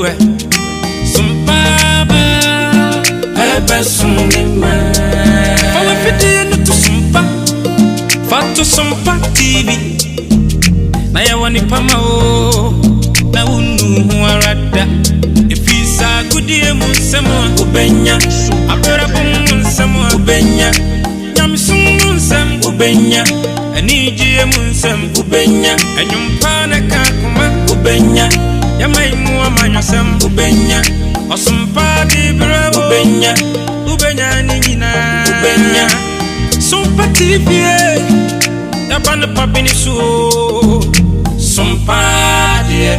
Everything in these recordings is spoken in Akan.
o Sompa ba ɛbɛsom ne ma. Fa w'afidie no to Sompa, fa to Sompa TV na yɛwɔ nipa ma o na wonnu ho ara da ɛfiri saa agodie mu nsɛm a wobɛnya, abrabɔ mu nsɛm a wobɛnya, nyamesom mu nsɛm wobɛnya, anigyeɛ mu nsɛm wobɛnya, ɛnwompa ne ka koma wobɛnya, yɛma yi mu amanyɔsɛm wobɛnya, ɔsompa de berɛ wobɛnya, wobɛnya ne nyinaa wobɛnya. Sompa TV yɛba ne pa bi ne so o. Sompa deɛ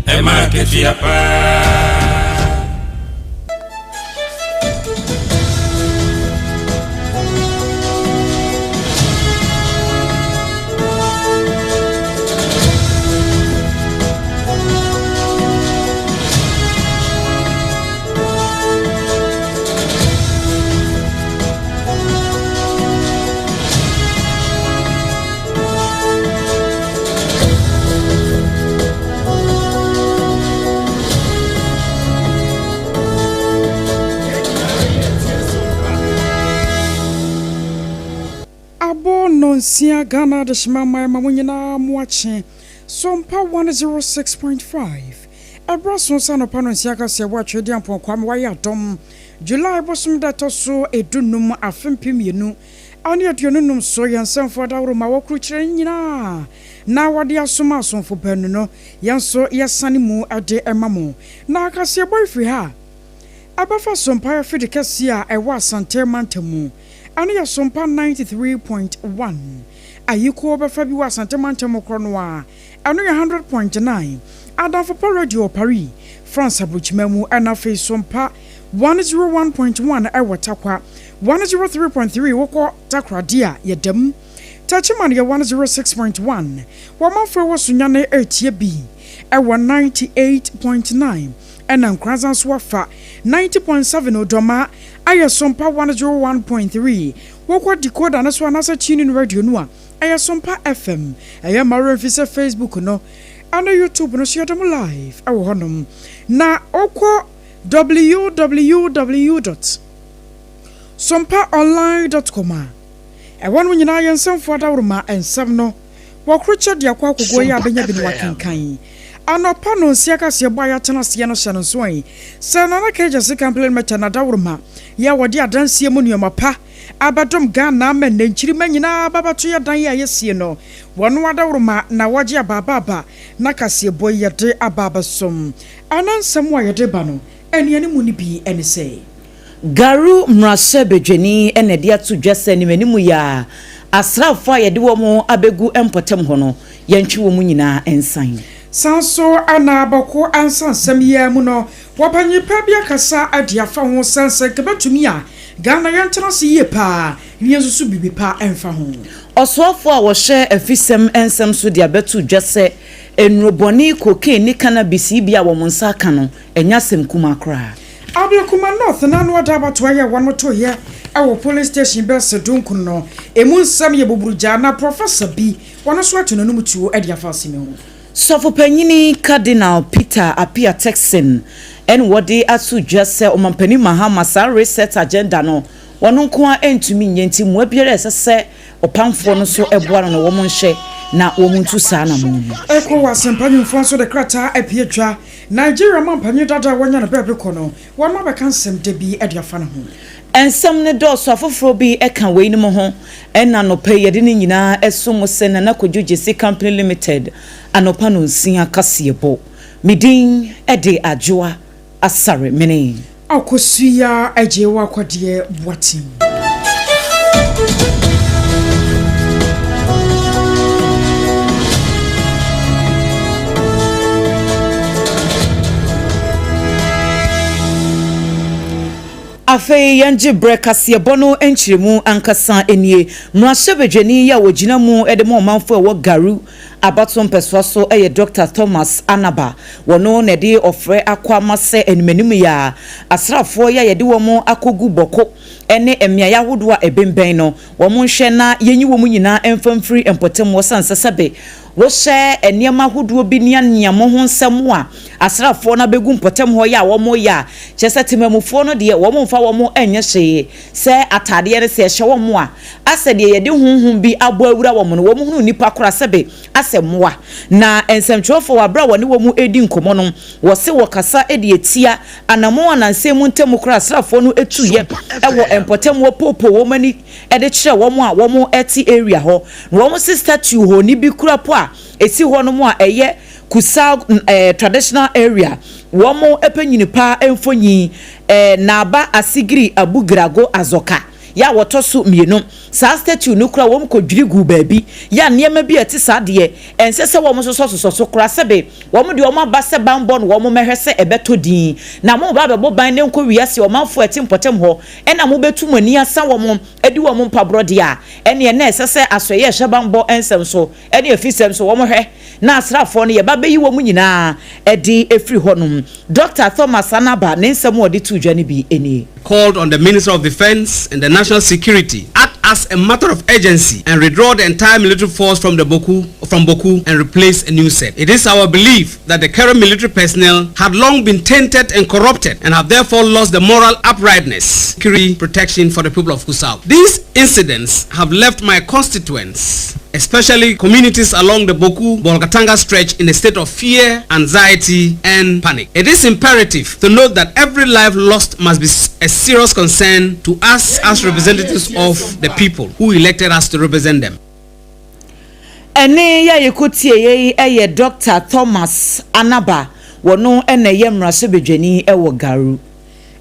ɛma akatua paa. Abɔ 6:30, Ghana adehyema man ma mo nyinaa mo akye. Sompa 106.5 ɛberɛ so sɛ anɔpa 6:30 kaseɛ wɔatwe de ampɔn Kwame wayɛ adɔm. July bosom da ɛtɔ so 15, afe 2025 so, yɛn nsɛmfo adaworo ma wɔkurukyerɛ nyinaa na wɔde asoma asomfo baanu no, yɛn nso yɛsane mu de ɛma mo. Na kaseɛbɔ ifiri ha ɛbɛfa Sompa afidi kɛseɛ a ɛwɔ Asante mantam mu, ɛno yɛ Sompa 93.1. Ayiko bɛfa bi wɔ Asante mantam korɔ no a, ɛno yɛ 100.9. Adamfo Radio Paris, France aburokyima mu, ɛna afei Sompa 101.1 ɛwɔ Takwa, 103.3 wokɔ Takoradi a yɛdam. Techiman yɛ 106.1. Wɔmanfoɔ wɔ Sunyane ɛretie bi ɛwɔ 98.9, ɛna Nkoranza nso afa 90.7. Odɔma ayɛ Sompa 101.3. Wokɔ decoder no so anaasɛ tuning radio no a, ɛyɛ Sompa FM. Ɛyɛ mmarɛ mfi sɛ Facebook no ɛne YouTube no so yɛde mo live ɛwɔ hɔnom, na wokɔ www.sompaonline.com a, ɛwɔ no nyinaa yɛ nsɛmfoɔ adaworoma nsɛm no wɔkorokyɛ de akɔ akogoɔ yi a bɛnya bi no wakenkan. Anɔpa 6:30 kaseɛ bɔ a yɛatena aseɛ no, hyɛ no nso yi sɛ Nana Kɛgyɛ Company Limited nadaworoma yɛ wɔde adanseɛ mu nneɔma pa abɛdom Ghana ama nnankyirima nyinaa babɛto yɛ dan yi a yɛsie no. Wɔno adaworoma na wɔgye abaabaaba na kaseɛbɔ yi yɛde aba abɛsom ana nsɛm a yɛde ba no ɛne mu no bi ɛne sɛ Garu mmarahyɛbadwani ɛna ɛde ato dwa sɛ animanim yi a asraafoɔ a yɛde wɔn abɛgu mpɔtam hɔ no, yɛntwe wɔn nyinaa nsan. San so ana abɔko ansa nsɛm yi mu no, wɔpanyin pa bi akasa ade afa ho sɛnsɛn kɛbɛtumi a Ghana yɛntena se yie paa ne yɛn nso so biribi pa ɛmfa ho. Ɔsoafoɔ a wɔhyɛ afisɛm nsɛm so de abɛto dwa sɛ nnurobɔne cocaine ne cannabis yi bi a wɔn nsa aka no, ɛnyɛ asɛm kuma koraa. Ablekuma North n'ano ɔda abatoɔ yɛ wɔn toyɛ ɛwɔ polling station bɛsɛ 19 no, emu nsɛm yɛ buburugya na professor bi wɔn nso ato n'anum tuo ɛde afa asɛm ho. Sɔfopanyini Cardinal Peter Apia Texan ɛne wɔde ato dwa sɛ ɔmampanin Mahama saa reset agenda no, wɔn nko a ntumi nyɛ, nti mmoa biara ɛsɛ sɛ ɔpamfoɔ no nso ɛboa no na wɔn nhyɛ na wɔn ntu saa anamɔ no. Ɛkɔ wɔ asɛmpanyimfoɔ nso de krataa apie twa Nigeria mampanyin dada a wɔanya no baabi kɔ no, wɔn abɛka nsɛm da bi de afa ne ho. Nsɛm no dɔɔso, afoforɔ bi ka wei no mu ho, ɛna anɔpa yi yɛde ne nyinaa ɛso mo sɛ Nana Kodwo Gyesi Company Limited anɔpa 6:30 kaseɛbɔ. Me din de Adwoa Asare Mene. Akosua Agye wɔ Akɔdeɛ Boaten. Afei yɛngye berɛ kaseɛbɔ no nkyerɛmu ankasa nie. Mmarahyɛbadwani yi a wɔgyina mu de ma ɔmanfo a ɛwɔ Garu abato mpɛsoa so yɛ Dr Thomas Anaba. Wɔno na ɛde ɔfrɛ akɔ ama sɛ animanim yi a asraafoɔ yi a yɛde wɔn akɔgu Bɔko. ne mmeaeɛ ahodoɔ a ɛbɛnbɛn no, wɔn nhwɛ na yɛnyi wɔn nyinaa mfa mfiri mpɔtam hɔ sane sɛ sɛbe wohyɛ nneɛma ahodoɔ bi ne aniamo ho nsɛm a asraafoɔ no abɛgu mpɔtam hɔ yɛ a wɔyɛ a, kyerɛ sɛ temamufoɔ no deɛ wɔn mfa wɔn nyɛ hwee sɛ ataadeɛ no sɛ ɛhyɛ wɔn a asɛ deɛ yɛde honhom bi abɔ awura wɔn no, wɔn hunu nnipa koraa sɛbe asɛ mmoa. Na nsɛmtwerɛfoɔ wɔ aberɛ a wɔne wɔn redi nkɔmmɔ no, wɔse wɔkasa de atia anammɔn a nansa mu ntam koraa asraafoɔ no tuiɛ wɔ mpɔtam hɔ poopoo wɔn ani de kyerɛ wɔn a wɔte area hɔ. Na wɔn se statue honi bi kura po a ɛsi hɔ nom a ɛyɛ Kusaug traditional area wɔn panyini paa mfonyin, Naaba Asigiri Abugrago Azɔka. Yɛ a wɔtɔ so mmienu. Saa statue no koraa wɔn kɔ dwiri guu baabi. Yɛ a nneɛma bi a ɛte saa deɛ ɛnsɛ sɛ wɔn sosɔ sosɔ so koraa sɛbe wɔn deɛ wɔn aba sɛ banbɔ no wɔn mmɛhwɛ sɛ ɛbɛtɔ din na mo reba abɛbɔ ban ne nkɔ wiase ɔmanfoɔ a ɛte mpɔtam hɔ ɛna mo bɛtu mo ani asa wɔn adi wɔn mpaborɔ deɛ a ɛneɛ na ɛsɛ sɛ asoɛeɛ a ɛhwɛ banbɔ nsɛm so ne afisɛm so wɔn hwɛ na asraafoɔ no yɛba bɛyi wɔn nyinaa de afiri hɔ nom. Dɔkta Thomas Anaba ne nsɛm a ɔde too dwa no bi nie. Called on the Minister of Defense and the National Security act as a matter of urgency and withdraw the entire military force from the Boku from Boku and replace a new set. It is our belief that the current military personnel had long been tainted and corrupted and have therefore lost the moral uprightness, security protection for the people of Kusau. These incidents have left my constituents, especially communities along the Boku Bolgatanga stretch, in a state of fear, anxiety, and panic. It is imperative to note that every life lost must be a serious concern to us as representatives of the people who elected us to represent them. Ɛnne yi a yɛkɔtieeɛ yi yɛ Dɔkta Thomas Anaba, wɔno na ɛyɛ mmarahyɛbadwani wɔ Garu.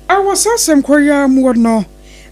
Wɔ saa asɛm koro yi ara mu no,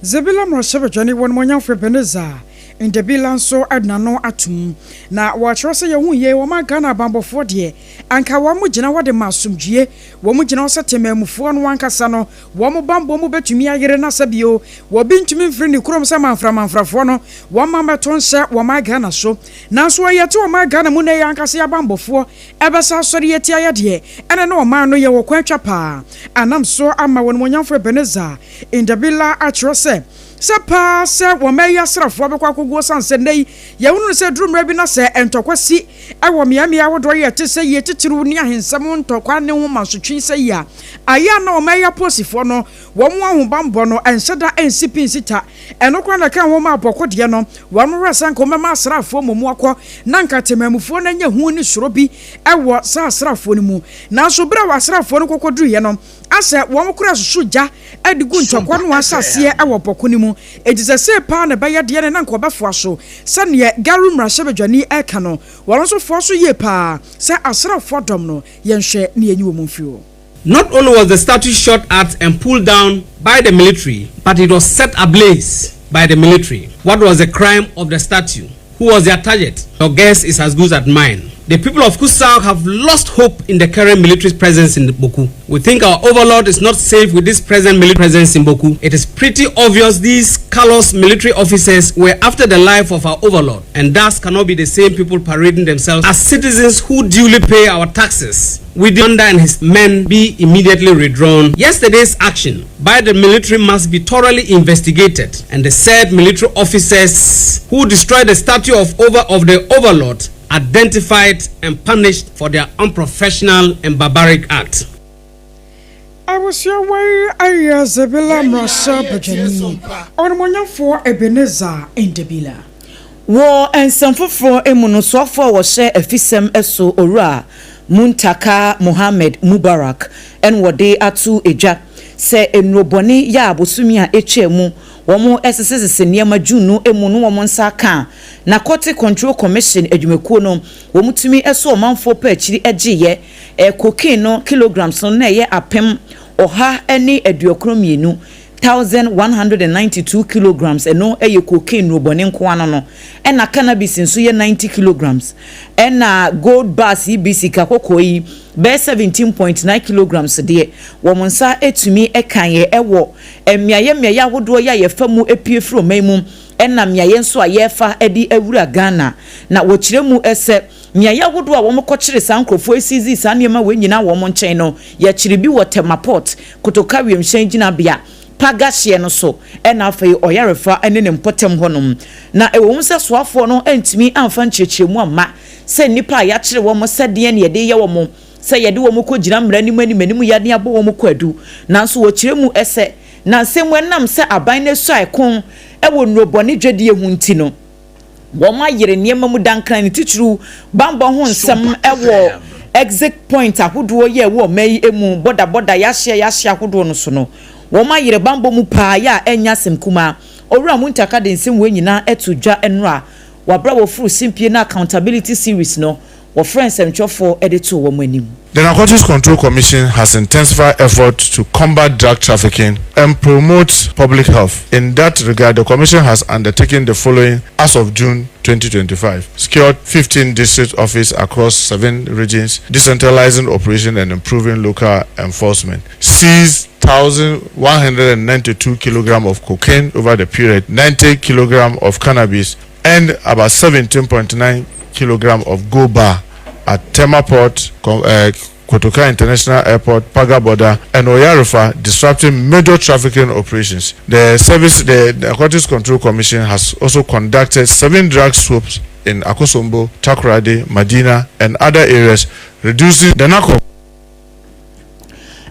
Zebilla mmarahyɛbadwani wɔnimonyamfo Ebenezer Ndebila nso de n'ano atom, na wɔkyerɛ sɛ yɛhu yei, wɔma Ghana abanbɔfoɔ deɛ, anka wɔn gyina hɔ de ma asomdwie, wɔn gyina hɔ sɛ temanmufoɔ no ankasa no, wɔn banbɔ mu bɛtumi ayere na sɛ bio, wɔbi ntumi mfiri ne kurom sɛ manframanfrafoɔ no, wɔn ma mmɛto nhyɛ wɔn Ghana so. Nanso yɛte wɔn Ghana mu nnɛ yi ankasa yɛ abanbɔfoɔ ɛbɛsa asɔre atia yɛ deɛ, ɛne ne ɔman no yɛwɔ kwan twa paa anam so ama wɔnimonyamfo Ebenezer Ndebila akyerɛ sɛ, Sɛ paa sɛ wɔma yi asraafoɔ bɛkɔ akɔgu osiane sɛ nnɛ yi yɛhunu no sɛ ɛduru mmerɛ bi na sɛ ntɔkwa si wɔ mmeammea ahodoɔ yi a ɛte sɛ yie titiriw ne ahensɛm ntɔkwa ne ho mansotwe sɛ yi a, ayɛ a na wɔma yi apolisifoɔ no wɔn ahobanbɔ no nhyɛ da nsi pi nsi ta. Ɛno koraa na ɛka ho ma abɔko deɛ no wɔn werɛ sɛ anka wɔbɛma asraafoɔ mmom akɔ na anka temanmufoɔ no anya hu ne suro bi wɔ saa asraafoɔ no mu. Nanso berɛ a asraafoɔ no kɔkɔduruiɛ no, asɛ wɔn kora susu gya de gu ntɔkwa no ahyɛaseɛ wɔ bɔko no mu. Enti sɛ sei paa na ɛbɛyɛ deɛ ne na anka wɔbɛfoa so sɛdeɛ Garu mmarahyɛbadwani reka no. Wɔn nso foa so yie paa sɛ asraafoɔ dɔm no yɛnhwɛ na yɛnyi wɔn mfiri hɔ. Not only was the statue shot at and pulled down by the military, but it was set ablaze by the military. What was the crime of the statue? Who was their target? Your guess is as good as mine. The people of Kusau have lost hope in the current military presence in Boku. We think our overlord is not safe with this present military presence in Boku. It is pretty obvious these callous military officers were after the life of our overlord and thus cannot be the same people parading themselves as citizens who duly pay our taxes. We demand and his men be immediately withdrawn. Yesterday's action by the military must be thoroughly investigated and the said military officers who destroyed the statue of over of the overlord identified and punished for their unprofessional and barbaric act. Abusua wei ayɛ Zebilla mmarahyɛbadwani, Ɔnimonyamfoɔ Ebenezer Ndebila. Wɔ nsɛm foforɔ mu no, soafoɔ a wɔhyɛ afisɛm so Owura Muntaka Mohammed Mubarak na wɔde ato dwa sɛ nnurobɔne yɛ a bosome a ɛtwaa mu wɔsesesese nneɛma June no mu no wɔn nsa aka a Narcotic Control Commission adwumakuo no wɔtumi sɔ ɔmanfoɔ pɛ akyiri gyeeɛ cocaine no kilograms no na ɛyɛ 192, 1,192 kilograms, ɛno yɛ cocaine nnurobɔne nko ano no, ɛna cannabis nso yɛ 90 kilograms, ɛna gold bars yi bi sika kɔkɔɔ yi bɛyɛ 17.9 kilograms deɛ wɔn nsa etumi kaeɛ ɛwɔ mmeaeɛ mmeaeɛ ahodoɔ yi a yɛfa mu epie firi ɔman mu ɛna mmeaeɛ nso a yɛfa de awura Ghana. Na wɔkyerɛ mu sɛ mmeaeɛ ahodoɔ a wɔn kɔkyere saa nkurɔfoɔ esisi saa nneɛma wɔ nyinaa wɔn nkyɛn no, yɛkyerɛ bi wɔ Tema Port, Kotoka wiemhyɛn gyinabea. Paga hyeɛ no so ɛna afei Ɔyarefa ne ne mpɔtam hɔnom. Na ɛwɔ mu sɛ soafoɔ no antumi amfa nkyerɛkyerɛmu amma sɛ nnipa a yɛakyere wɔn sɛ deɛn na yɛde reyɛ wɔn, sɛ yɛde wɔn kɔgyina mmara no mu anim anim ya ne abɔ wɔn kwaadu, nanso wɔkyerɛ mu sɛ na nsɛm mu ɛnam sɛ aban no asuae ko wɔ nnurobɔne dwadie ho nti no, Wɔayere nneɛma mu dankran, ne titiriw bammɔ ho nsɛm wɔ exit point ahodoɔ yi a ɛwɔ ɔman yi mu, bɔda bɔda, yɛahyeɛ yɛahyeɛ ahodoɔ no so no. Wɔayere bammɔ mu paa yɛ a ɛnyɛ asɛm kumaa. Owura Muntaka de nsɛm wei nyinaa to dwa nnora wɔ aberɛ a wɔforo simpie no Accountability Series no, wɔfrɛɛ nsɛmtwerɛfoɔ de too wɔn anim. The Narcotics Control Commission has intensified efforts to combat drug trafficking and promote public health. In that regard, the Commission has undertaken the following as of June 2025. Secured 15 district offices across seven regions, decentralizing operation and improving local enforcement. Seized 1,192 kilogram of cocaine over the period, 90 kilogram of cannabis, and about 17.9 kilogram of gold bar at Tema Port, Kotoka International Airport, Paga border, and Oyarifa, disrupting major trafficking operations. The service, the Narcotics Control Commission has also conducted seven drug swoops in Akosombo, Takoradi, Madina, and other areas, reducing the narco.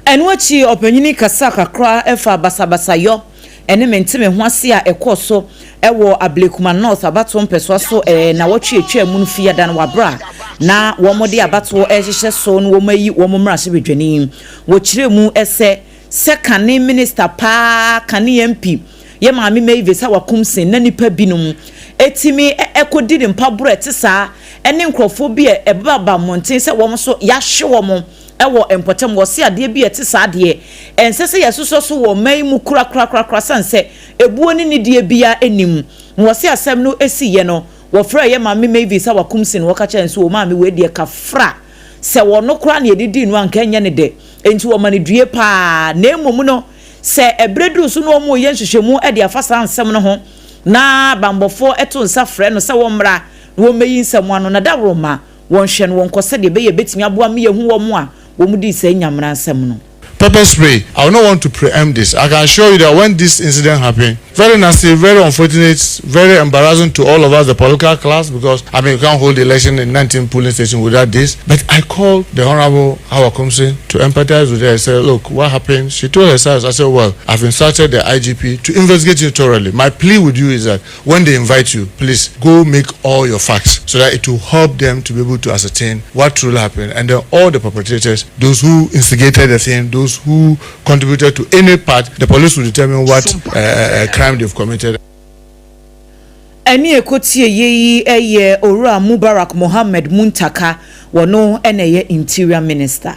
Ɛno akyi ɔpanyin kasa kakra fa basabasayɔ ne mente-me-ho-ase a ɛkɔɔ so wɔ Ablekuma North abatoɔ mpɛsoa so nnawɔtwe a ɛtwaa mu no fiada no wɔ aberɛ a na wɔde abatoɔ rehyehyɛ so no wɔayi wɔn mmarahyɛbadwani. Wɔkyerɛɛ mu sɛ sɛ kane minista paa, kane MP, yɛ maame Mavis a wakum sen na nnipa binom tumi kɔdi ne mpaborɔ a ɛte saa ne nkurɔfoɔ bi a ɛbaba mmɔnten sɛ wɔn nso yɛahwe wɔn wɔ mpɔtam. Wɔse adeɛ bi a ɛte saa deɛ, ɛnsɛ sɛ yɛsosɔ so wɔ ɔman yi mu korakorakorakora sane sɛ ebuo ne nidie biara nni mu. Na wɔse asɛm no siiɛ no, wɔfrɛɛ yɛn maame Mavis a wakum sin, wɔka kyerɛɛ no sɛ, O maame wei deɛ kafra, sɛ ɔno koraa na yɛde dii no a anka ɛnyɛ ne dɛ, enti wɔma no due paa. Na mmom no, sɛ ɛberɛ duru so na wɔreyɛ nhwehwɛmu de afa saa nsɛm no ho na banbɔfoɔ to nsa frɛ no sɛ wɔmmra na wɔmmɛyi nsɛm ano, na dawuroma Wɔnhwɛ no wɔnkɔ sɛdeɛ ɛbɛyɛ ɛbɛtumi aboa ma yɛahu wɔn a wɔdii saa Nyamera nsɛm no. Pepper spray, I will not want to preempt this. I can assure you that when this incident happened, very nasty, very unfortunate, very embarrassing to all of us, the political class, because I mean, you can't hold the election in 19 polling stations without this. But I called the Honorable Hawa Koomson to empathize with her. I said, look, what happened? She told herself, I said, well, I've instructed the IGP to investigate it thoroughly. My plea with you is that when they invite you, please go make all your facts so that it will help them to be able to ascertain what truly happened. And then all the perpetrators, those who instigated the thing, those who contributed to any part, the police will determine what crime they've committed. Ɛnne a ɛkɔtieeɛ yi yɛ Owura Mubarak Mohammed Muntaka, wɔno na ɛyɛ Interior Minister.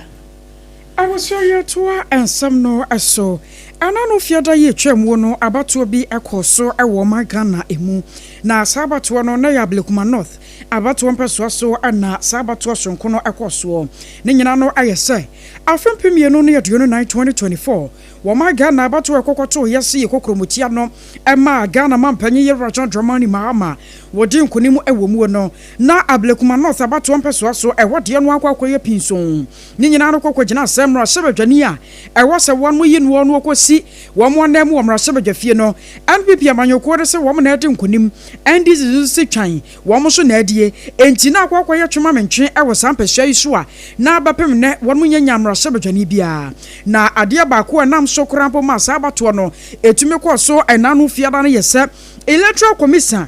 Abusua yɛtoa nsɛm no so. Ɛna no fiada yi atwam mu no abatoɔ bi kɔɔ so wɔ ɔman Ghana mu. Na saa abatoɔ no na ɛyɛ Ablekuma North abatoɔ mpɛsoa so na saa abatoɔ soronko no kɔɔ soɔ. Ne nyinaa no ayɛ sɛ afe 2024, 2024, Wɔmaa Ghana abatoɔ a ɛkɔkɔtoo yɛse yɛ kokromoti ano maa Ghana mampanyin Yewura John Dramani Mahama wɔdii nkonim wɔ muo no. Na Ablekuma North abatoɔ mpɛsoa so ɛhɔ deɛ no akɔ akɔyɛ pinsoo. Ne nyinaa no kɔkɔ gyinaa sɛ mmarahyɛbadwani a ɛwɔ sɛ wɔn yi noɔ no ɔkɔsi wɔn anan mu wɔ mmarahyɛbadwafie no. NPP amanyɔkuo no se wɔn na adi nkonim, NDC nso se twan Wɔn nso na adie. Enti na akɔ akɔyɛ twema-mentwe wɔ saa mpasua yi so a na bɛpem nnɛ wɔn nnya nyaa mmarahyɛbadwani biara. Na adeɛ baako a ɛnam so koraa mpo maa saa abatoɔ no tumi kɔɔ so ɛna ano fiada no yɛ sɛ Electoral Commission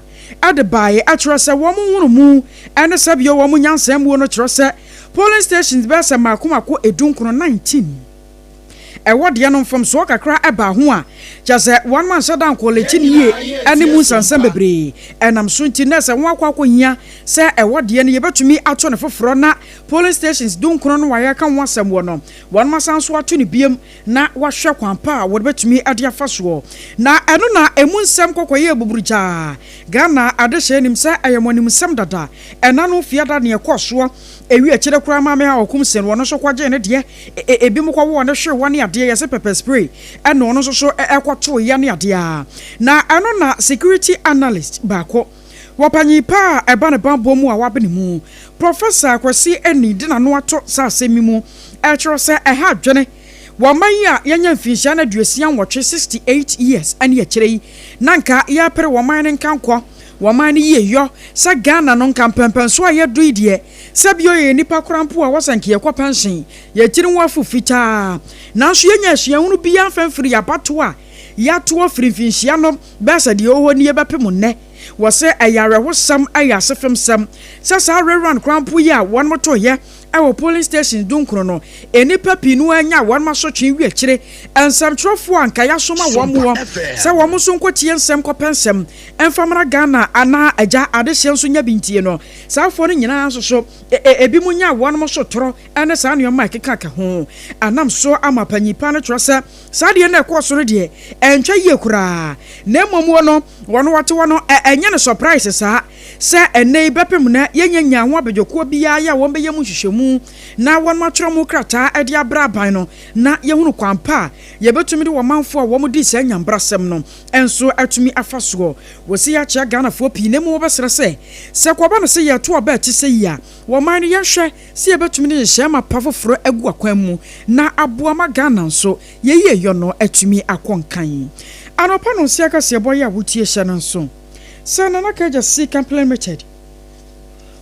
de baeɛ kyerɛ sɛ wɔn nhunumu ne sɛbio wɔn nyansa muo no kyerɛ sɛ polling stations bɛyɛ sɛ mmaako mmaako edunkron, 19. Ɛwɔ deɛ no mfomsoɔ kakra baa ho a, kyerɛ sɛ wɔn anhyɛ da ankɔɔlekyi no yie ne mu nsɛnsɛm bebree ɛnam so nti na sɛ wɔn akɔ akɔhia sɛ ɛwɔ deɛ no yɛbɛtumi ato no foforɔ na polling stations dunkron no a yɛreka ho asɛm wɔ no wɔn asan nso ato no biom na wɔahwɛ kwan pa a wɔde bɛtumi de afa soɔ na ɛno na ɛmu nsɛm kɔkɔyɛɛ buburugyaa. Ghana adehyeɛ nim sɛ ɛyɛ mo animsɛm dada ɛna no fiada neɛ ɛkɔɔ soɔ Ewi akyire koraa maame a ɔkum sen no ɔno nso kɔgyee ne deɛ, ebinom kɔwɔɔ no hwee hɔ ne adeɛ, yɛse pepper spray ɛna ɔno nso so kɔtoeɛ ne adeɛ a. Na ɛno na security analyst baako wɔ panyin pa a ɛba ne banbɔ mu a wabene mu, Professor Kwasi Ani de n'ano ato saa asɛm yi mu ɛkyerɛ sɛ ɛha adwene. Wɔman yi a yɛanya mfinhyia no 68, 68 years, ne akyire yi, na nka yɛrepere wɔman no nkankɔ, wɔman no yieyɔ, sɛ Ghana no nka mpɛnpɛnsoɔ a yɛadu yi deɛ, sɛ bio yɛyɛ nnipa koraa mpo a wɔsɛ nka yɛkɔ pɛnhyen, yɛn tiri ho afu fitaa. Nanso yɛnnya asuahunu biara mfa mfiri yɛn abatoɔ a yɛatoɔ firi mfinhyia no bɛyɛ sɛ deɛ ɛwɔ hɔ nie bɛpem nnɛ. Wɔse ɛyɛ awerɛhosɛm, ɛyɛ asefemsɛm sɛ saa rerun koraa mpo yi a wɔnom toeɛ wɔ polling stations dunkron no, nnipa pii no ara nyaa wɔn asotwe wie akyire. Nsɛmtwerɛfoɔ a anka yɛasoma wɔn wɔ sɛ wɔn nso nkɔtie nsɛm nkɔpɛ nsɛm mfa mmra Ghana anaa agya adehyeɛ nso nya bi ntie no, saa foɔ no nyinaa nso so ebinom nyaa wɔn so torɔ ne saa nneɛma a ɛkeka ka ho. Anam so ama panyin pa no kyerɛ sɛ saa deɛ no a ɛkɔɔ so no deɛ ɛntwa yie koraa na mmom wɔ no wɔn wɔte hɔ no ɛnyɛ no surprise saa. Sɛ ɛnnɛ yi bɛpem nnɛ yɛnnya nyaa ho abadwakuo biara yɛ a wɔbɛyɛ mu nhwehwɛmu na wɔatwerɛ mu krataa de abrɛ aban no na yɛhunu kwan pa a yɛbɛtumi de ɔmanfoɔ a wɔn dii saa nyambrasɛm no nso atumi afa soɔ. Wɔsi akyea Ghanafoɔ pii na mmom wɔbɛsrɛ sɛ, sɛ kɔba no sɛ yɛreto aba a ɛte sɛ yi a, wɔman no yɛnhwɛ sɛ yɛbɛtumi de nhyehyɛɛ mapa foforɔ agu akwan mu na aboa ma Ghana nso yɛyieyɔ no atumi akɔ nkan. Anɔpa nonsia kaseɛbɔ yi a wotie hyɛ no nso. Sɛ Nana Kagya C Company Limited,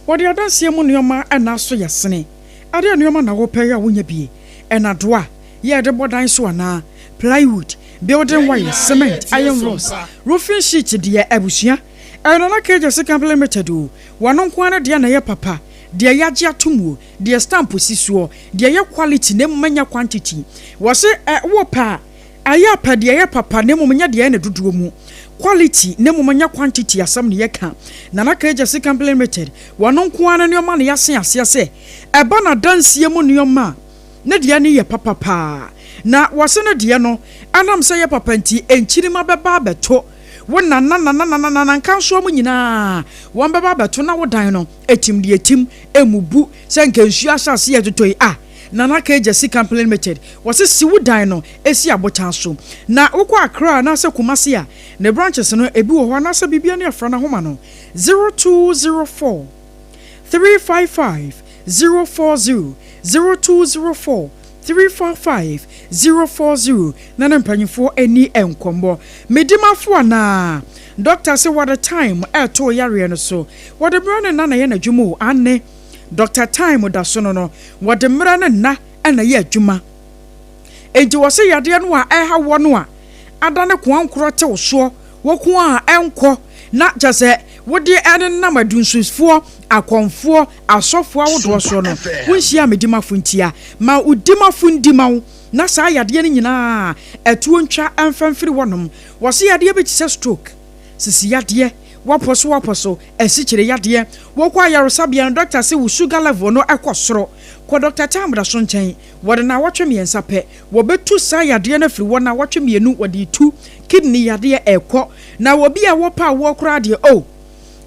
wɔde adanseɛ mu nnoɔma na aso yɛ sene adeɛ nnoɔma na wopɛ a wonya bie, ɛnadoa yɛ de bɔ dan so anaa, plywood, building Yɛn wire, nyinaa cement, yɛtie iron som rods, pa. roofing sheet deɛ abusua, ɛyɛ Nana Kagya C Company Limited o, wɔno nko ara deɛ na ɛyɛ papa, deɛ yagye atom o, deɛ stamp si soɔ, deɛ ɛyɛ quality na mmom ɛnyɛ quantity, wɔse ɛ wopɛ a Ayɛ a pɛ deɛ ɛyɛ papa na mmom nyɛ deɛ ɛyɛ ne dodoɔ mu. Quality na mmom nyɛ quantity asɛm na yɛka. Nana Kegyesi Company Limited, wɔno nko ara ne nnoɔma na yɛasen aseɛ sɛ ɛba no adansie mu nnoɔma a, ne deɛ no yɛ papa paa. Na wɔse ne deɛ no, ɛnam sɛ ɛyɛ papa nti, nkyirimma bɛba abɛto wo nana nana nana nana nkansoɔ mu nyinaa, wɔn bɛba abɛto na wo dan no atim deɛ ɛtim, ɛmmubu sɛ nka nsuo ahyɛ aseɛ retotɔ yi a. Nana Kegyesi Company Limited, wɔse si wo dan no si abotan so. Na wokɔ Accra anaasɛ Kumasi a, ne branches no ebi wɔ hɔ anaasɛ biribi ne afra no ahoma no, 0204 355 040, 0204 345 040 na ne mpanyimfoɔ ani nkɔmmɔ. Medi m'afo anaa? Doctor se wɔde time ɛɛto wo yareɛ no so. Wɔde mmerɛ ne nna na ɛyɛ n'adwuma o, aane. Doctor Time da so no no, wɔde mmerɛ ne nna na ɛyɛ adwuma. Enti wɔse yadeɛ no a ɛreha woɔ no a adane koankorɔ te wo soɔ, wo ko a ɛnkɔ na kyerɛ sɛ wode ɛnenam adunsifoɔ, akɔmfoɔ, asɔfoɔ ahodoɔ Sompa soɔ no, FM. wonhyia medimafo ntia. Ma wo dimafo ndi ma wo na saa yadeɛ no nyinaa ɛtoɔ ntwa mfa mfiri hɔnom. Wɔse yadeɛ bi te sɛ stroke, sisi yadeɛ, woapɔ so woapɔ so, asikyire yadeɛ. Wokɔ ayaresabea no, dɔkta se wo sugar level no kɔ soro. Kɔ Dɔkta Tamraso nkyɛn. Wɔde naawɔtwe mmiɛnsa pɛ, wɔbɛtu saa yadeɛ no afiri hɔ. Naawɔtwe mmienu, wɔde retu kidney yadeɛ ɛrekɔ. Na obi a wɔpɛ awoɔ koraa deɛ, oh,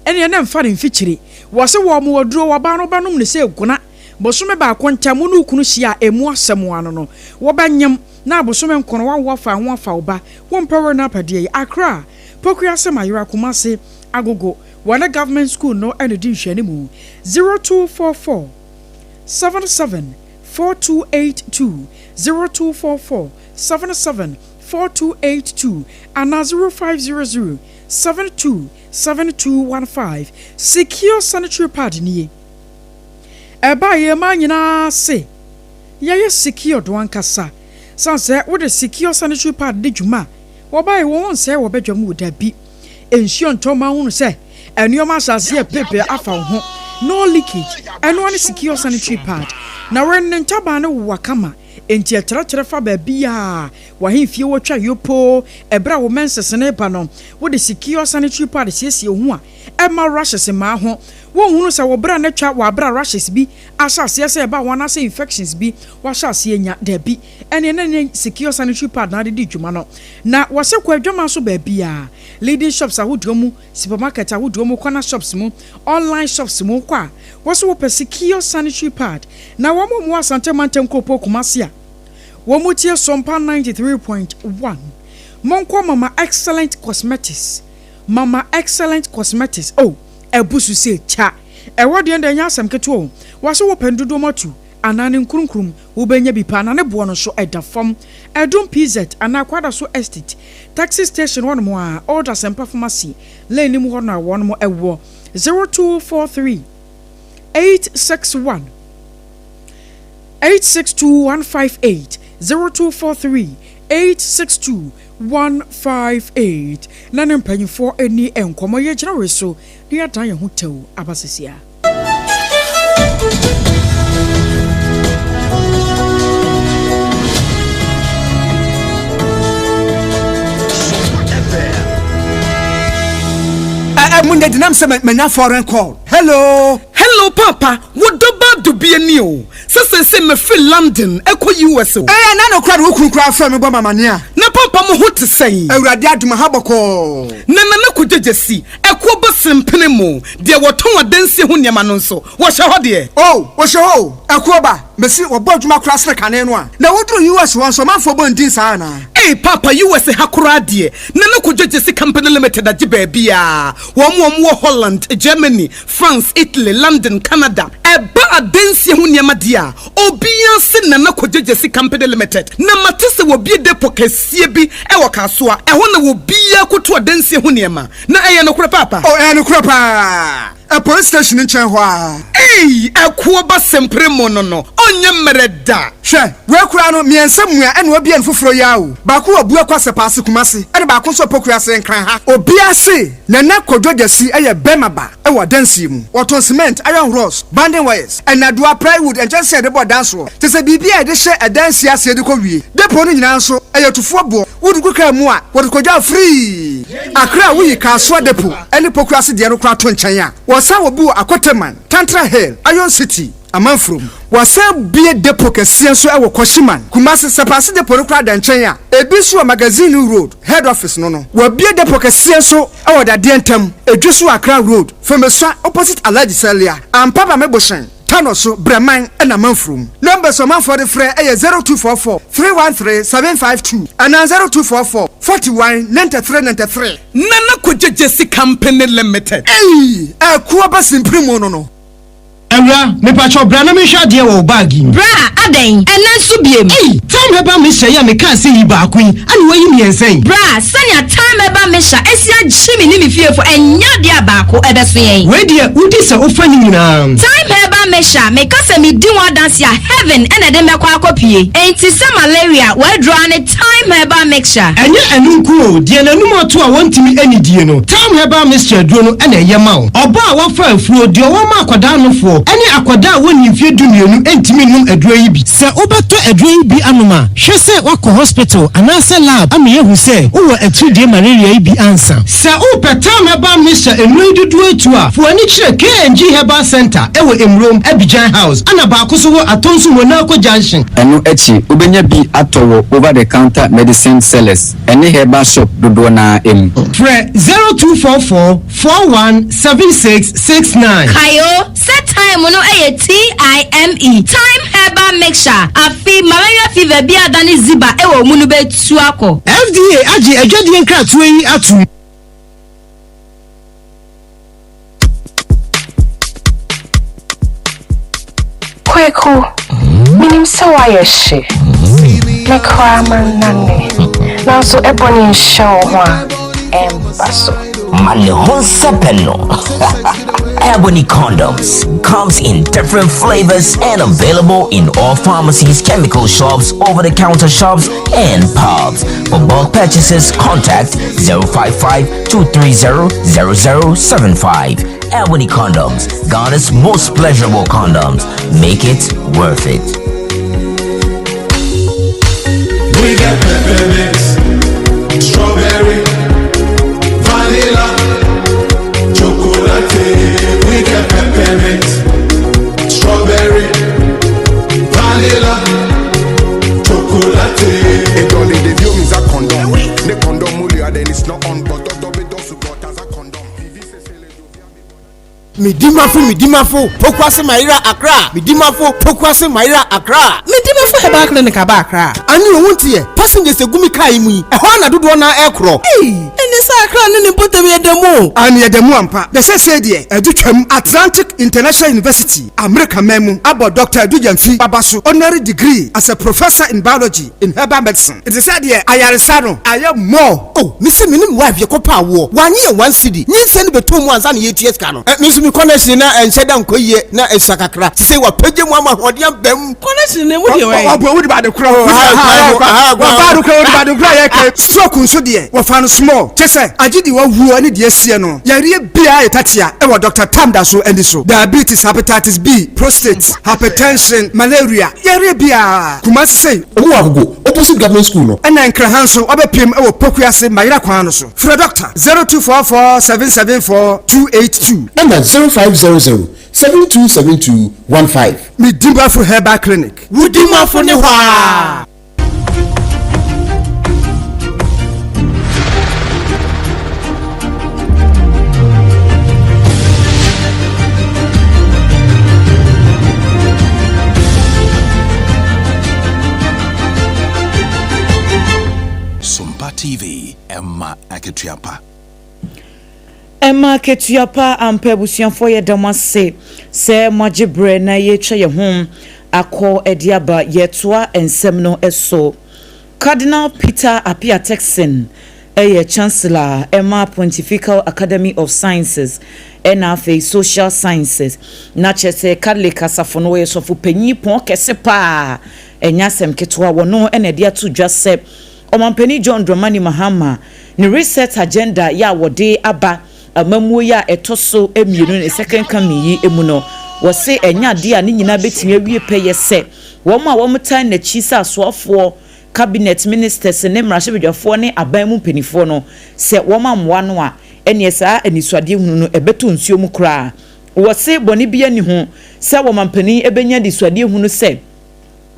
ɛnneɛ na mfa no mfikyire. Wɔse wɔn aduro, ɔbaa no wobɛnom no sɛ gona. Bosome baako ntam, wo ne wo kunu hyia a, ɛmu asɛm ano no, wobɛnyem. Na abosome nkono, woawo afa ho afa wo ba. Wompɛ were no apadeɛ yi. Accra, Pokuase Mayera, Kumasi, Agogo, wɔne Government School no na ɛdi nhwɛanimu. 0244 77 4282, 0244 77 4282 anaa 0500 72 7215. Secure Sanitary Pad nie. Ɛbaa yɛn mmaa nyinaa se yɛyɛ secured ankasa. Sane sɛ wode Secure Sanitary Pad di dwuma a, Wɔbae, wɔn ho nsɛe wɔ badwa mu o, dabi. Nsuo ntɔ mma wohunu sɛ nnoɔma ahyɛ aseɛ repirepire afa wo ho. No leakage. Ɛno ara ne secure sanitary pad. Na were ne ntaban no wowa kama, enti ɛtrɛtrɛ fa baabiara. W'ahemfie wɔ twa yopoo, ɛberɛ a wo menses no reba no, wode secure sanitary pad siesie wo ho a, ɛmma rashes mmaa ho. Wonhunu sɛ wo bra no atwa wɔ aberɛ a rashes bi ahyɛ aseɛ sɛ ɛba ho anaasɛ infections bi wahyɛ aseɛ anya. Dabi. Ɛneɛ na ne secure sanitary pad na ade di dwuma no. Na wɔse kɔ adwaman so baabiara, leading shops ahodoɔ mu, supermarket ahodoɔ mu, corner shops mu, online shops mu, wokɔ a, wɔse wɔpɛ secure sanitary pad. Na wɔn a wɔwɔ Asante mantam kuropɔn Kumasi a wɔn tie Sompa 93.1, monkɔ Mama Excellent Cosmetics, Mama Excellent Cosmetics, oh, abu so sei, kya! Ɛhɔ deɛ ɛnde ɛnyɛ asɛm ketewa o, wɔse wɔpɛ no dodoɔ mu atu. anaa ne nkurunkrum wobɛnya bi paa na ne boɔ no nso ɛda fam. Adum PZ anaa Kwadaso Estate taxi station hɔnom a Old Asempa Pharmacy lane no mu hɔ no a wɔnom ɛwɔ 0243 861 862 158 0243 862 158 na ne mpanyinfoɔ ani nkɔmmɔ yɛgyina wei so na yɛadan yɛn ho tɛw aba sesia. Munde dinam sɛ manya foreign call. Hello. Hello papa, wo dɔ ba dubie ni o. Sɛ sɛ mefiri London ɛkɔ US o. Ɛyɛ na no kora de wo kunu kora frɛ me bɔ mamane a. Na papa mo ho te sɛn? Awurade adom ha bɔkɔɔ. Na nana kɔgyegye si ɛkoɔ bɔ sempene mu deɛ wɔtɔn adansie ho nneɛma no nso wɔhyɛ hɔ deɛ. Oh, wɔhyɛ hɔ o. Ɛkoɔ ba mesi wɔbɔ adwuma kora sere kane no a. Na woduru US hɔ nso ɔmanfoɔ bɔ ndin saa anaa? Ei papa, US ha koraa deɛ nana kɔgyegye si Company Limited agye baabi a wɔn wɔ Holland, Germany, France, Italy, London, Canada. Ɛba adansie ho nneɛma deɛ a obiara se nana kɔgyegye si Company Limited. Na mate sɛ wɔbie depo kɛseɛ bi ɛwɔ Kasoa, ɛhɔ na wɔbiara koto adansie ho nneɛma. Na ɛyɛ nokorɛ papa? Oh, ɛyɛ nokorɛ paa. Ɛ police station nkyɛn hɔ a. Ei, ɛkoɔ ba sempere mu no ɔnyɛ mmerɛ da. Hwɛ, wei koraa no mmiɛnsa mua ɛna wabie no foforɔ yi a o. Baako wɔ Bua Kwasɛ Paase Kumase, ɛna baako nso Poku ase Nkran ha. Obiara se Nana Kwadwo Gyasi ɛyɛ bɛrima ba ɛwɔ adansie mu. Wɔtɔn cement, iron rods, banding wires, ɛnadoa, plywood, nkyɛnsee a yɛde bɔ dan soɔ. Te sɛ biribi a yɛde hyɛ ɛdansie aseɛ de kɔ wie. Depo no nyinaa nso ɛyɛ tufoɔ boɔ. Wode gu kaa mu a, wɔde kɔgya free. Accra woyi Kasoa depo ɛne Poku ase deɛ no koraa to nkyɛn a, wɔsan wɔ bi wɔ Akoteman, Tantra Hill, Iron City, Amanfurom. Wɔsan bie depo kɛseɛ nso ɛwɔ Kwashiman, Kumasi. Sɛpaase depo no koraa da nkyɛn a, ebi nso wɔ Magazine Road head office no. Wɔabie depo kɛseɛ nso ɛwɔ Dadeɛ ntam, Edwe so Accra Road, Fomesua opposite Alhaji Salia, Ampaba Mebohyɛn, Tano so, Brɛman ɛna Amanfurom. Numbers ɔmanfoɔ de frɛ ɛyɛ 0244 313 752 anaa 0244 41 93 93. Nana Kɔgyegye si Company Limited. Ei, ɛkoɔ ba simpiri mu no. Awura, mepakyɛw bra na menhwɛ adeɛ wɔ wo bag yi mu. Bra, adɛn? Ɛnɛ nso biem. Ei, Time Herbal Mixture yi a mekaa sɛ yi baako yi, ana wayi mmiɛnsa yi? Bra, sɛnea Time Herbal Mixture esi agye me ne me fiefo, ɛnyɛ adeɛ a baako ɛbɛso yɛn. Wei deɛ, wodi sɛ wofa ne nyinaa. Time Herbal Mixture, meka sɛ medi ho adanse a heaven ɛna ɛde mɛkɔ akɔpie. Enti sɛ malaria, wɔadura ne Time Herbal Mixture. Ɛnyɛ ɛno nko o, deɛ n'anum ato a wɔntumi anidie no, Time Herbal Mixture aduro no ɛna ɛyɛ ma wo. Ɔbaa a wafa afuo, deɛ ɔwɔ ma akwadaa nofoɔ, ɛne akwadaa a wɔnni mfeɛ 12 ntumi nnom aduro yi bi. Sɛ wobɛtɔ aduro yi bi anom a, hwɛ sɛ woakɔ hospital anaasɛ lab ama yɛahu sɛ wowɔ atiridie malaria yi bi ansa. Sɛ wopɛ Time Herbal Mixture nnuro yi dodoɔ etu a, fo ani kyerɛ K&G Herbal Center ɛwɔ Emurom, Abidjan House, ana baako so wɔ Atonsu Monaco Junction. Ɛno akyi, wobɛnya bi atɔ wɔ over the counter medicine sellers ɛne herbal shop dodoɔ naa mu. Frɛ 0244 41 76 69. Kayo, sɛ time no ɛyɛ TIME, Time Herbal Mixture. Afi malaria fever bi adane ziba ɛwɔ mu no bɛtu akɔ. FDA agye adwadie nkratoɔ yi atom. Kweku, minim sɛ woayɛ hye. Me koraa mannane. Nanso ɛbɔ ne nhyɛ wo ho a, ɛmba so. Ma ne ho nsɛpɛ no. Ebony condoms comes in different flavors and available in all pharmacies, chemical shops, over-the-counter shops, and pubs. For bulk purchases, contact 055-230-0075. Ebony condoms, Ghana's most pleasurable condoms. Make it worth it. We got peppermint, strawberry, vanilla, chocolate. We got peppermint, strawberry, vanilla, chocolate. It only the view is a condom. The condom then it's not on, but the support as a condom. Midimafo, Midimafo Pokuase Mayera Accra, Midimafo Pokuase Mayera Accra. Midimafo Herbal Clinic aba Accra. Ani ohun teɛ, passengers egu mi kaa yi mu yi, ɛhɔ na dodoɔ na ɛkorɔ. Ei, ɛnɛ sɛ Accra ne ne mpɔtam yɛ da mu o. Aane yɛda mu ampa. Na seesei deɛ adu twam. Atlantic International University, Amerika man mu, abɔ Dɔkta Adu Gyamfi aba so honorary degree as a Professor in Biology in Herbal Medicine. Nti sɛ deɛ ayaresa no ayɛ more. Oh, mese me ne me wife yɛkɔpɛ awoɔ, wannye yɛn one cedi, nyinsɛn no bɛtɔɔ mu ansa na yɛretua sika no. Eh, me nso me connection na ɛnhyɛ da nkɔ yie, na ɛsua kakra, sesei wapagya mu ama ahoɔden aba mu. Connection no emu deɛ wɛn? Ɔbɔ wodi ba de korɔ. Wɔfa de korɔ wodi ba de korɔ yɛ kɛ. Stroke nso deɛ wɔfa no small kyɛ sɛ agye deɛ wawuo ne deɛ asie no. Yareɛ biara yɛ tatia ɛwɔ Doctor Tam da so ani so. Diabetes, hepatitis B, prostate, hypertension, malaria, yareɛ biara. Kumasi sei. Ɔmo wɔ Agogo opposite government school no. Ɛna Nkraha nso wabɛpiem ɛwɔ Pokuase Mayera kwan no so. Frɛ Doctor 0244 774 282. Ɛna 0500 7272 15. Me Dimafo Herbal Clinic. Wo Dimafo ne hɔ aa. Sompa TV, ɛma akatua pa. Ɛma akatua pa ampa abusuafoɔ yɛda mo ase sɛ moagye berɛ na yɛretwa yɛn ho akɔ de aba yɛretoa nsɛm no so. Cardinal Peter Appiah Turkson yɛ Chancellor ma Pontifical Academy of Sciences ɛna afei Social Sciences na kyerɛ sɛ Catholic asafo no ɔyɛ sɔfo panyin pɔn kɛse paa ɛnyɛ asɛm ketewa wɔno na ɛde ato dwa sɛ Ɔmanpanin John Dramani Mahama ne Reset Agenda yi a wɔde aba amammuo yi a ɛtɔ so mmienu ne second coming yi mu no, wɔse ɛnyɛ adeɛ a ne nyinaa bɛtumi awie pɛyɛ sɛ wɔn a wɔtaa n'akyi sɛ asoafoɔ, cabinet ministers ne mmarahyɛbadwafoɔ ne aban mu mpanimfoɔ no, sɛ wɔammoa no a, ɛnneɛ saa anisoadehunu no ɛbɛtɔ nsuo mu koraa. Wɔse bɔne biara nni ho sɛ ɔmanpanin bɛnya anisoadehunu sɛ,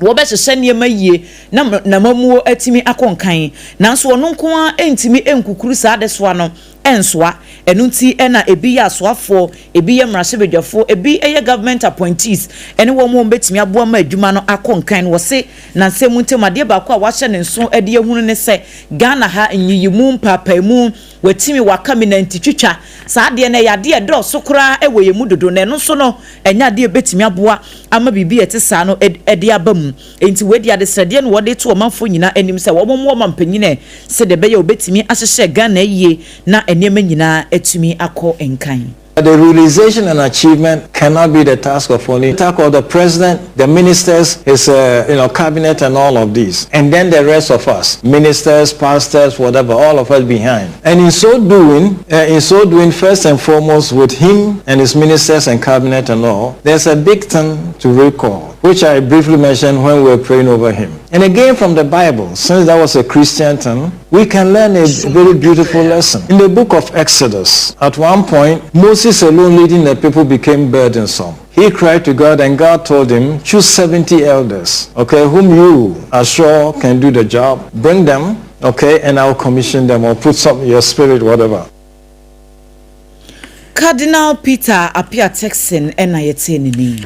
Wɔbɛhyehyɛ nneɛma yie na n'amammuo atumi akɔ nkan. Nanso ɔno nko ara ntumi nkukuru saa adesoa no nsoa. Ɛno nti na ebi yɛ asoafoɔ, ebi yɛ mmarahyɛbadwafoɔ, ebi yɛ government appointees ne wɔn a wɔbɛtumi aboa ma adwuma no akɔ nkan no. Wɔse nnansa mu ntam adeɛ baako a wɔahyɛ ne nso de ahunu ne sɛ Ghana ha nyiyimu, mpaapaemu, watumi waka me nantitwitwa. Saa adeɛ no ɛyɛ adeɛ a ɛdɔɔso koraa wɔ yɛn mu dodo na ɛno nso no ɛnyɛ adeɛ a ɛbɛtumi aboa ama biribi a ɛte saa no de aba mu. Enti wei deɛ adesrɛdeɛ na wɔde reto ɔmanfoɔ nyinaa anim sɛ wɔmmoa ɔmanpanin ɛ sɛdeɛ ɛbɛyɛ a wɔbɛtumi ahyehyɛ Ghana yie na nneɛma nyinaa atumi akɔ nkan. The realization and achievement cannot be the task of only task of the president, the ministers, his uh, you know cabinet, and all of these, and then the rest of us, ministers, pastors, whatever, all of us behind. And in so doing, uh, in so doing, first and foremost, with him and his ministers and cabinet and all, there's a big thing to recall, which I briefly mentioned when we were praying over him. And again from the Bible, since that was a Christian thing, we can learn a very beautiful lesson. In the book of Exodus, at one point, Moses alone leading the people became burdensome. He cried to God and God told him, choose 70 elders, okay, whom you are sure can do the job. Bring them, okay, and I'll commission them or put some your spirit, whatever. Cardinal Peter Appiah Turkson na yɛtee ne nne yi.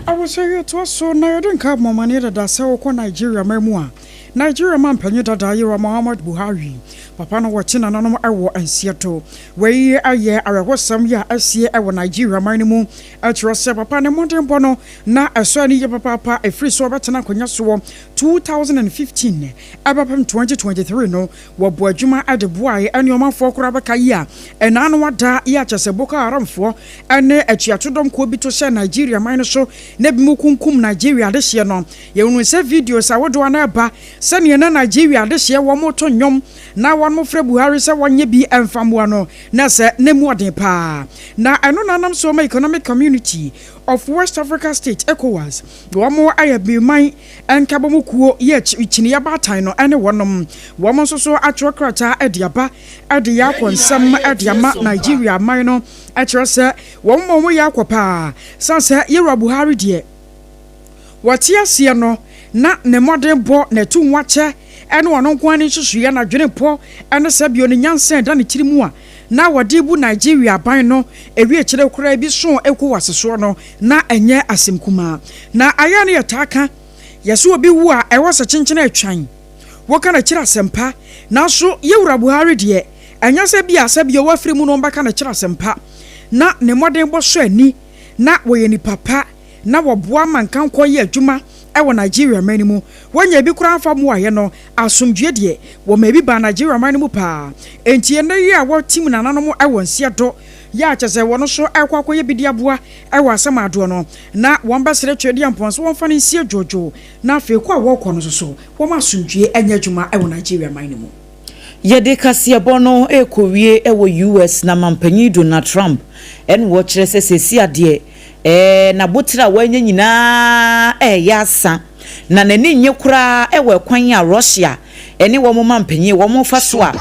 Abusua yi toa so na yɛde nka abɔ amanneɛ dada sɛ wokɔ Nigeria man mu a, Nigeria manpanyin dada Yewa Muhammad Buhari papa no wɔkye nananom wɔ nseɛdo. Wei yɛ awerɛhosɛm yi a asie wɔ Nigeria man no mu kyerɛ sɛ papa ne mmɔdenbɔ no na ɛsɔ ani yie papaapa ɛfiri sɛ ɔbɛtena akonnwa soɔ 2015 ɛbɛpem 2023 no Wɔbɔɔ adwuma de boae ne ɔmanfoɔ koraa bɛka yi a ɛnaa no ada yi a kyerɛ sɛ Boko Haramfoɔ ne atuatodɔm kuo bi to hyɛɛ Nigeria man no so na ebinom kunkum Nigeria adehyeɛ no. Yɛhunuu sɛ videos ahodoɔ a na ɛba sɛdeɛ na Nigeria adehyeɛ wɔreto nnwom na wɔrefrɛ Buhari sɛ wɔnyɛ bi mfa mmoa no na sɛ na emu ɔden paa. Na ɛno na anam so ma Economic Community of West Africa States, ECOWAS, wɔn ayɛ man Nkabom kuo yɛ kyiniiɛ baatan no ne wɔnom. Wɔn nso so atwerɛ krataa de aba de yɛ akɔ nsɛm de ama Nigeria man no kyerɛ sɛ wɔn ma wɔn yɛ akɔ paa sane sɛ Yɛwura Buhari deɛ wɔte aseɛ no na ne mmɔden bɔ na ɛtu ho akyɛ ne ɔno nko ara ne nsusuiɛ n'adwene pɔ ne sɛ bio ne nyansa ɛda ne tiri mu a na wɔde bu Nigeria aban no ewie kyerɛ koraa bi so ECOWAS soɔ no na ɛnyɛ asɛm kumaa. Na ayɛ a na yɛtaa ka, yɛse obi wu a ɛwɔ sɛ kyenkyene atwan, woka no akyiri asɛmpa, nanso Yɛwura Buhari deɛ, Ɛnyɛ sɛ ebia sɛ bio wafiri mu na wɔbɛka no kyerɛ asɛmpa, na ne mmɔdenbɔ sɔ ani, na wɔyɛ nnipa pa, na wɔboa ma nkankɔ yɛ adwuma wɔ Nigeria man no mu. Wɔnya ebi koraa mfa mmoaeɛ no, asomdwoeɛ deɛ, wɔma ebi baa Nigeria man no mu paa. Enti ɛnnɛ yi a wɔatim nananom wɔ nseɛ do yɛ a kyerɛ sɛ wɔn nso rekɔ akɔyɛ bi de aboa wɔ asɛm adoɔ no, na wɔbɛsrɛ Tweaduampɔn sɛ wɔmfa no nsie dwoodwoo, na afei kɔ a wɔrekɔ no nso so, wɔma asomdwoeɛ nyɛ adwuma wɔ Nigeria man no mu. Yɛde kaseɛbɔ no rekɔwie wɔ US na manpanyin Donald Trump na ɔkyerɛ sɛ seesei adeɛ ɛɛ n'abotire a wanya nyinaa reyɛ asa na n'ani nnye koraa wɔ ɛkwan a Russia ne wɔn manpanyin wɔn fa so a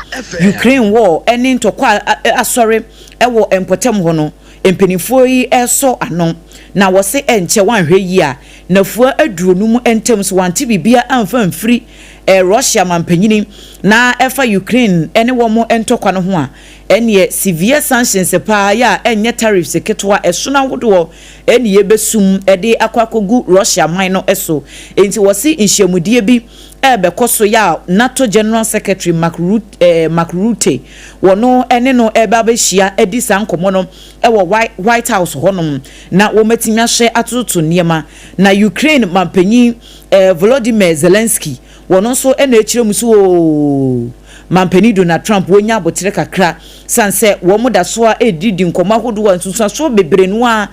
Ukraine war ne ntɔkwa a asɔre wɔ mpɔtam hɔ no mpanimfoɔ yi resɔ ano na wɔse ɛnkyɛ wɔanhwɛ yie a nafua aduonum ntam so wɔante biribiara amfa amfiri Russia mampanyini na ɛfa Ukraine ne wɔn ntɔkwa no ho a, ɛneɛ severe sanctions paa yɛ a ɛnyɛ tariffs ketewa, ɛsono ahodoɔ ɛne yɛbɛsum de akɔ akɔgu Russia man no so. Enti wɔse nhyiamudie bi ɛrebɛkɔ so yɛ a NATO General Secretary Mark Rutte wɔno ne no ɛreba abɛhyia adi saa nkɔmmɔ no wɔ White House hɔnom na wɔatumi ahwɛ atototo nneɛma. Na Ukraine mampanyin Volodymyr Zelensky, wɔno nso na ɛkyerɛ mu sɛ oo Mampanin Donald Trump wɔnya aboterɛ kakra sane sɛ wɔn da so ara redidi nkɔmmɔ ahodoɔ a nsunsuansoɔ bebree no ara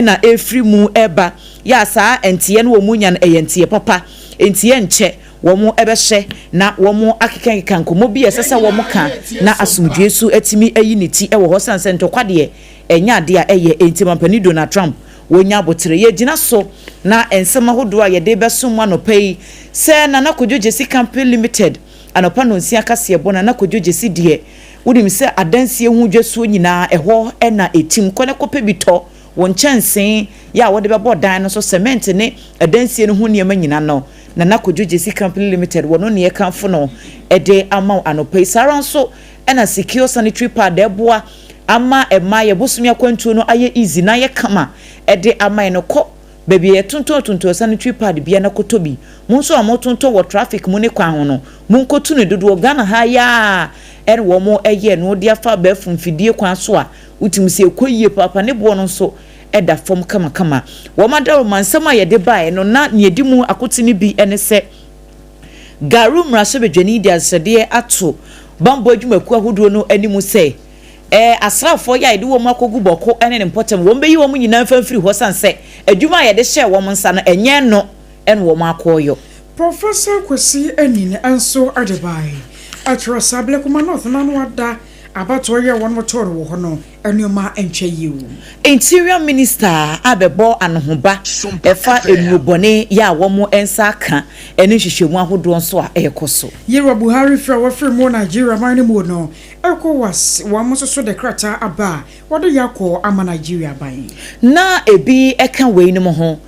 na ɛrefiri mu reba yɛ a saa nteɛ no wɔn nya no ɛyɛ nteɛ papa nti ɛnkyɛ wɔn bɛhyɛ na wɔn akekakeka nkɔmmɔ bi a ɛsɛ sɛ wɔn ka na asomdwoeɛ nso atumi ayi ne ti wɔ hɔ sane sɛ ntɔkwa deɛ ɛnyɛ adeɛ a ɛyɛ enti Mampanin Donald Trump Wɔnya aboterɛ. Yɛgyina so na nsɛm ahodoɔ a yɛde rebɛsom mo anɔpa yi sɛ Nana Kojo Gyesi Company Limited anɔpa nnɔnsia kaseɛbɔ Nana Kojo Gyesi deɛ wonim sɛ adansie ho dwasuo nyinaa ɛhɔ na ɛtim kɔ na kɔpɛ bi tɔ wo nkyɛnsee yɛ a wode bɛbɔ dan no so cement ne adansie no ho nneɛma nyina no Nana Kojo Gyesi Company Limited wɔno ne yɛkamfo no de ama wo anɔpa yi saa ara nso na Secure Sanitary Pad ɛboa ama ɛma yɛ bosome akwantuo no ayɛ easy na ayɛ kama de ama yɛn no, kɔ baabi a yɛtontɔn tontɔn sanitary pad bia na kɔtɔ bi. Mo nso a motontɔn wɔ traffic mu ne kwan ho no, monkɔtu no dodoɔ. Ghana ha yi ara ɛna wɔn yɛ no de afa abɛɛfo mfidie kwan so a wotumi sɛ ɛkɔ yie paapa ne boɔ no nso da fam kamakama. Wɔn adaworoma nsɛm a yɛde baeɛ no na nea ɛdi mu akotene bi ne sɛ, Garu mmarahyɛbadwani de adesrɛdeɛ ato bammɔ adwumakuo ahodoɔ no anim sɛ, Ɛɛ, asraafoɔ yi a yɛde wɔn akɔgu Bawku ne ne mpɔtam, wɔbɛyi wɔn nyinaa mfa mfiri hɔ sane sɛ adwuma a yɛde hyɛɛ wɔn nsa no, ɛnyɛ ɛno na wɔn akɔyɔ. Professor Kwesi Anin nso de bae. Ɛkyerɛ sɛ Ablekuma North no ano ada abatoɔ yi a wɔtoo no wɔ hɔ no nneɛma ntwa yie o. Interior Minister abɛbɔ anohoba ɛfa nnurobɔne yɛ a wɔn nsa aka ne nhwehwɛmu ahodoɔ nso a ɛrekɔ so. Yewa Buhari firi a wafiri mu wɔ Nigeria man no mu no, Ecowas wɔn nso so de krataa aba a wɔde yɛ akɔ ama Nigeria aban. Na ebi ka weinom ho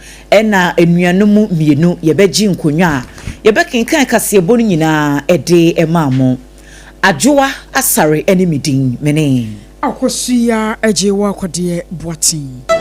na anuanom mmienu yɛbɛgye nkonnwa a yɛbɛkenkan kaseɛbɔ no nyinaa de maa mo. Adwoa Asare ne me din, me ne. Akosua Agyewa Kɔdeɛ Boateng.